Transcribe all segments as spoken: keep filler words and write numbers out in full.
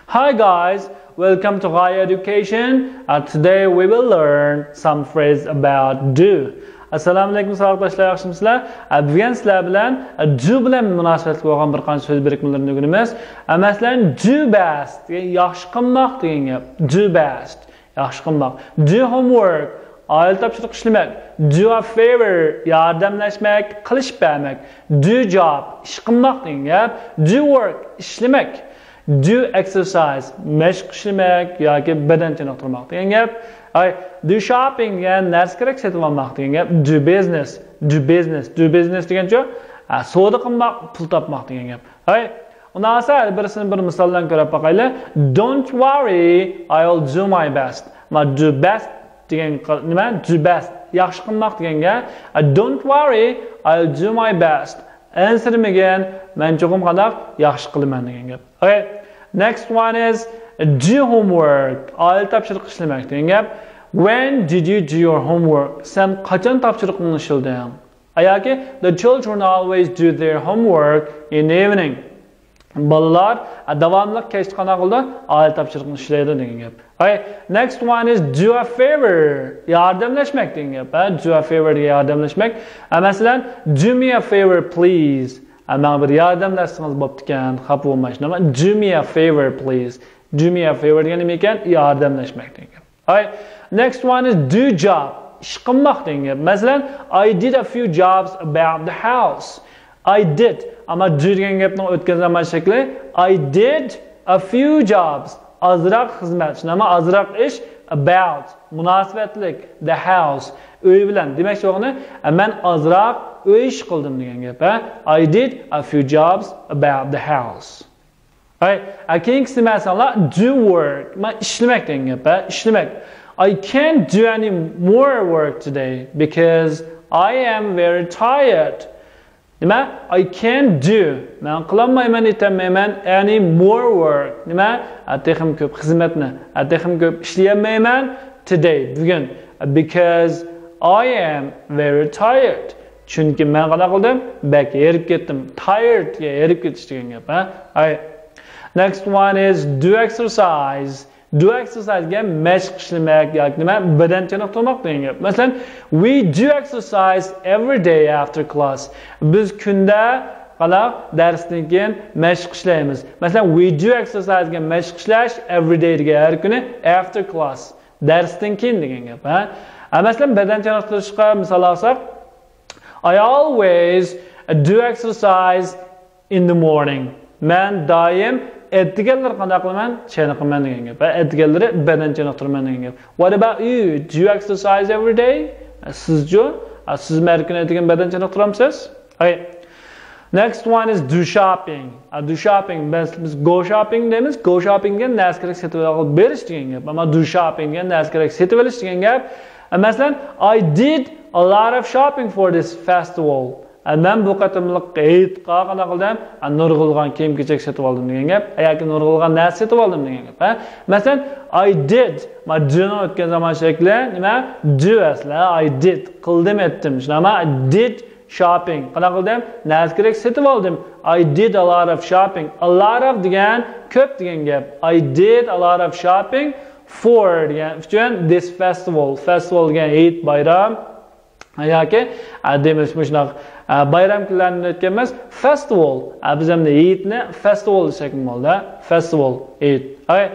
Hi guys, welcome to Higher Education. Uh, today we will learn some phrase about do. ئەسسالامۇ ئەلەيكۇم ساۋاقداشلار، ياخشىمۇسىلەر؟ ئە، بۈگۈن سىلەر بىلەن، ئە، do بىلەن مۇناسىۋەتلىك بولغان بىر قانچە سۆز بىرىكمىلىرىنى ئۆگىنىمىز. ئە، مەسىلەن، do best دېگەن ياخشى قىلماق دېگەن گەپ. Do best، ياخشى قىلماق. Do homework، ئائىلە تاپشۇرۇقى ئىشلىمەك. Do a favor، ياردەملەشمەك، قىلىشىپ بەرمەك. Do job، ئىش قىلماق دېگەن گەپ. Do work، ئىشلىمەك. Do exercise، مەشىق ئىشلىمەك ياكى بەدەن چېنىقتۇرماق دېگەن گەپ. ئاي، do shopping دېگەن نەرسە كېرەك سېتىۋالماق دېگەن گەپ. Do business، do business، do business دېگەنچۇ؟ ھە، سودا قىلماق، پۇل تاپماق دېگەن گەپ. ھەي، ئۇنداق بولسا ھەر بىرسىنى بىر مىسال بىلەن كۆرۈپ باقايلى. Don't worry, I'll do my best. ما do best دېگەن قىل-، نېمە؟ Do best. ياخشى قىلماق دېگەنگە. Don't worry, I'll do my best. ئەنسىرىمىگىن، مەن چوقۇم قانداق؟ ياخشى قىلىمەن دېگەن گەپ. Okay. Next one is do homework. ئائىلە تاپشۇرۇقى ئىشلىمەك دېگەن گەپ. When did you do your homework? سەن قاچان تاپشۇرۇقۇڭنى ئىشلىدىڭ؟ ياكى the children always do their homework in the evening. بالىلار، ئە، داۋاملىق كەچتە قانداق قىلىدۇ؟ ئائىلە تاپشۇرۇقىنى ئىشلەيدۇ دېگەن گەپ. Okay, next one is do a favor. ياردەملەشمەك دېگەن گەپ. ھە، do a favor دېگەن ياردەملەشمەك. ھە، مەسىلەن، do me a favor, please. ھە، ماڭا بىر ياردەملەشسىڭىز بوپتىكەن، خاپا بولماي. شۇنداقمۇ؟ Do me a favor, please. Do me a favor دېگەن نېمە ئىكەن؟ ياردەملەشمەك دېگەن گەپ. Okay. Next one is do job. ئىش قىلماق دېگەن گەپ. مەسىلەن، I did a few jobs about the house. I did. ئەمما do دېگەن گەپنىڭ ئۆتكەن زامان شەكلى. I did a few jobs. ئازراق خىزمەت. شۇنداقمۇ؟ ئازراق ئىش. About. مۇناسىۋەتلىك. The house. ئۆي بىلەن. دېمەكچى بولغىنى، مەن ئازراق ئۆي ئىشى قىلدىم دېگەن گەپ. ھە؟ I did a few jobs about the house. ھەي، ئە، كېيىنكىسى مەسىلەن، do work. ما ئىشلىمەك دېگەن گەپ، ھە، ئىشلىمەك. I can't do any more work today because I am very tired. نېمە؟ I can't do. مەن قىلالمايمەن، يېتەلمەيمەن. Any more work. نېمە؟ ئە، تېخىمۇ كۆپ خىزمەتنى. ئە، تېخىمۇ كۆپ ئىشلىيەلمەيمەن. Today. بۈگۈن. Because I am very tired. چۈنكى مەن قانداق قىلدىم؟ بەك ھېرىپ كەتتىم. Tired دېگەن ھېرىپ كېتىش دېگەن گەپ، ھە؟ ئاي. Next one is do exercise. Do exercise دېگەن مەشىق ئىشلىمەك ياكى نېمە؟ بەدەن چېنىقتۇرماق دېگەن گەپ. مەسىلەن، we do exercise every day after class. بىز كۈندە قانداق؟ دەرستىن كېيىن مەشىق ئىشلەيمىز. مەسىلەن، we do exercise دېگەن مەشىق ئىشلەش، every day دېگەن ھەر كۈنى، after class. دەرستىن كېيىن دېگەن گەپ، ھە؟ ھە، مەسىلەن، بەدەن چېنىقتۇرۇشقا مىسال ئالساق، I always do exercise in the morning. مەن دائىم ئەتىگەنلىرى قانداق قىلىمەن؟ چېنىقىمەن دېگەن گەپ. ھە، ئەتىگەنلىرى بەدەن چېنىقتۇرىمەن دېگەن گەپ. What about you? Do you exercise every day? سىزچۇ؟ ھە، سىزمۇ ھەر كۈنى ئەتىگەن بەدەن چېنىقتۇرامسىز؟ Okay. Next one is do shopping. ئە، do shopping. بىز، بىز go shopping دەيمىز. Go shopping دېگەن نەرسە كېرەك سېتىپ ئېلىپ بېرىش دېگەن گەپ. ئەمما do shopping دېگەن نەرسە كېرەك سېتىپ ئېلىش دېگەن گەپ. ئە، مەسىلەن، I did a lot of shopping for this festival. ئە، مەن بۇ قېتىملىق ھېيتقا قانداق قىلدىم؟ ئە، نۇرغۇنلىغان كىيىم-كېچەك سېتىپ ئالدىم دېگەن گەپ. ئە، ياكى نۇرغۇنلىغان نەرسە سېتىپ ئالدىم دېگەن گەپ. ھە؟ مەسىلەن، I did. ما do نىڭ ئۆتكەن زامان شەكلى نېمە؟ Do ئەسلى. I did. قىلدىم، ئەتتىم. شۇنداقمۇ؟ I did shopping. قانداق قىلدىم؟ نەرسە كېرەك سېتىپ ئالدىم. I did a lot of shopping. A lot of دېگەن كۆپ دېگەن گەپ. I did a lot of shopping for دېگەن ئۈچۈن this festival. Festival دېگەن ھېيت، بايرام. ياكى، ئە، دېمەك، مۇشۇنداق، ئە، بايرام كۈنلەرنى ئۆتكەنمىز. Festival. ئە، بىز ئەمدى ھېيتنى festival دېسەكمۇ بولىدۇ. Festival، ھېيت. Okay.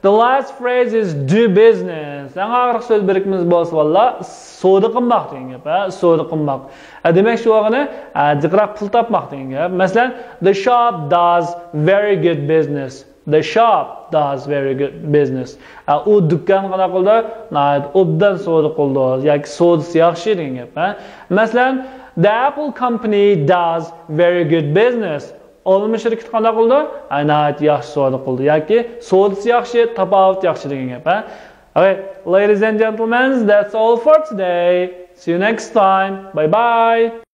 The last phrase is do business. ئەڭ ئاخىرقى سۆز بىرىكمىمىز بولسا، بالىلار، سودا قىلماق دېگەن گەپ، ھە، سودا قىلماق. ھە، دېمەكچى بولغىنى، ھە، جىقراق پۇل تاپماق دېگەن گەپ. مەسىلەن، the shop does very good business. The shop does very good business. ھە، ئۇ دۇكان قانداق قىلىدۇ؟ ناھايىتى ئوبدان سودا قىلىدۇ ياكى سودىسى ياخشى دېگەن گەپ، ھە. مەسىلەن، the Apple company does very good business. ئالما شىركىتى قانداق قىلىدۇ؟ ھە، ناھايىتى ياخشى سودا قىلىدۇ ياكى سودىسى ياخشى، تاپاۋىتى ياخشى دېگەن گەپ، ھە. Okay, ladies and gentlemen, that's all for today. See you next time. Bye bye.